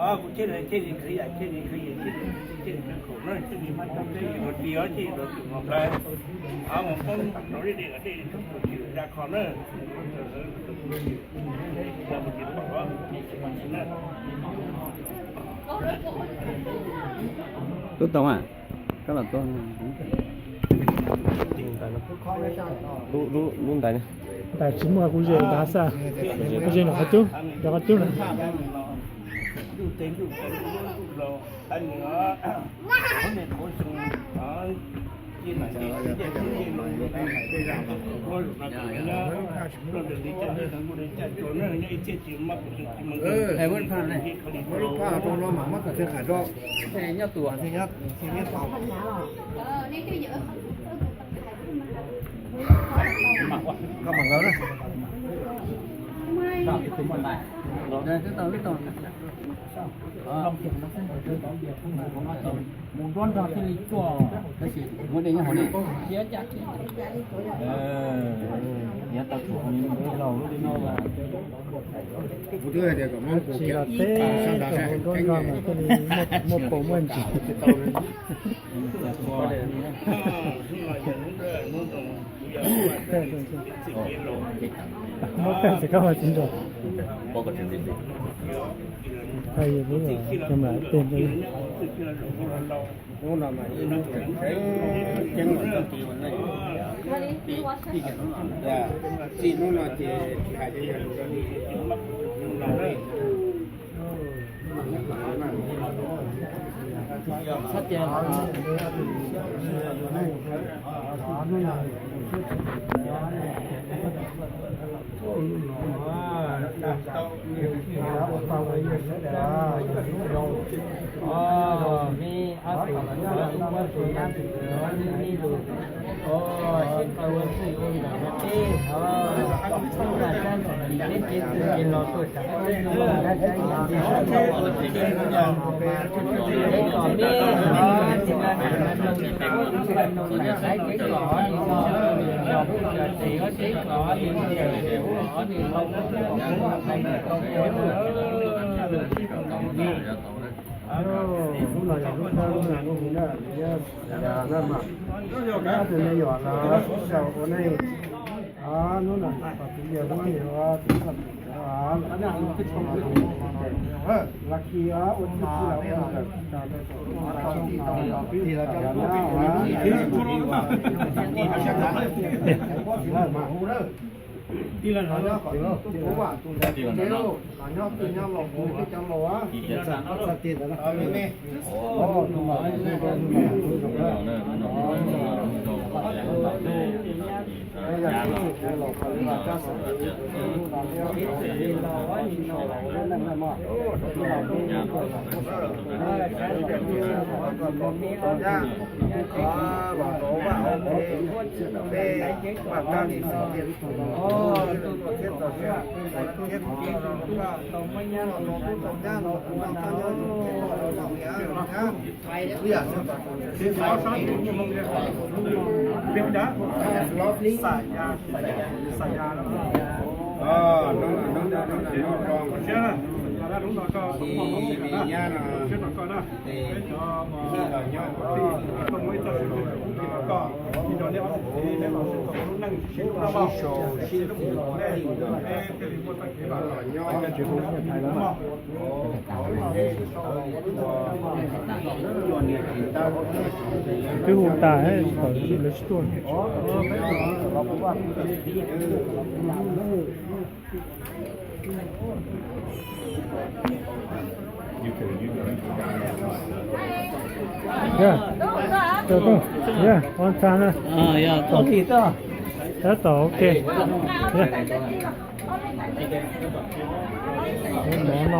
Kuv thiaj li thiaj li khwv yam thiaj li khwv yam thiaj li thiaj li khawm na thiaj li mas tau thiaj li rau ti os thiaj li rau tus mos nplai. Os mas poob rau dej dej dej tub tus da kho na. Tub Too a, koj los tuaj. Lub ntais ne. Ntais tsis muaj kuv ze ntais xwb. Kuv ze nram qhov cub, nram qhov cub na. Nyob tus mus nruab nrog thiaj li tuaj. Tab sis muab dej nyob hauv ne. Nyob tau tsum mus laus lub no. Kuv twb hais tias kom muab kuv tsis kiag los teb sab nrad mus nruab nrog mas thiaj li muaj paus muaj ntsis. Muab tag tsis koj mas tsis nrog. Tag yus lub coj mam tej ntawd. Hnub no mas ib hnub tseem ceeb los txog ti ua neej. Txij hnub no ces tsis hais tias yog lus li, hnub no li. Hnub no yog hnub peb lub na, hnub no yog hnub na mas, tus me nyuam los sib sau ua neej. Hnub no kom tus yawg muab yus tus txoj tus cov los khi ua txuj ci los ua ntawm tas ntawd kom tus mas. Ti los nyob qhov tus tus tus los nyob tus nyob los kuv tej cov laus. Twb hu tas, lawv tsis tuaj. Yeah, yeah, one time na. That's all, okay. Yeah. Mov no.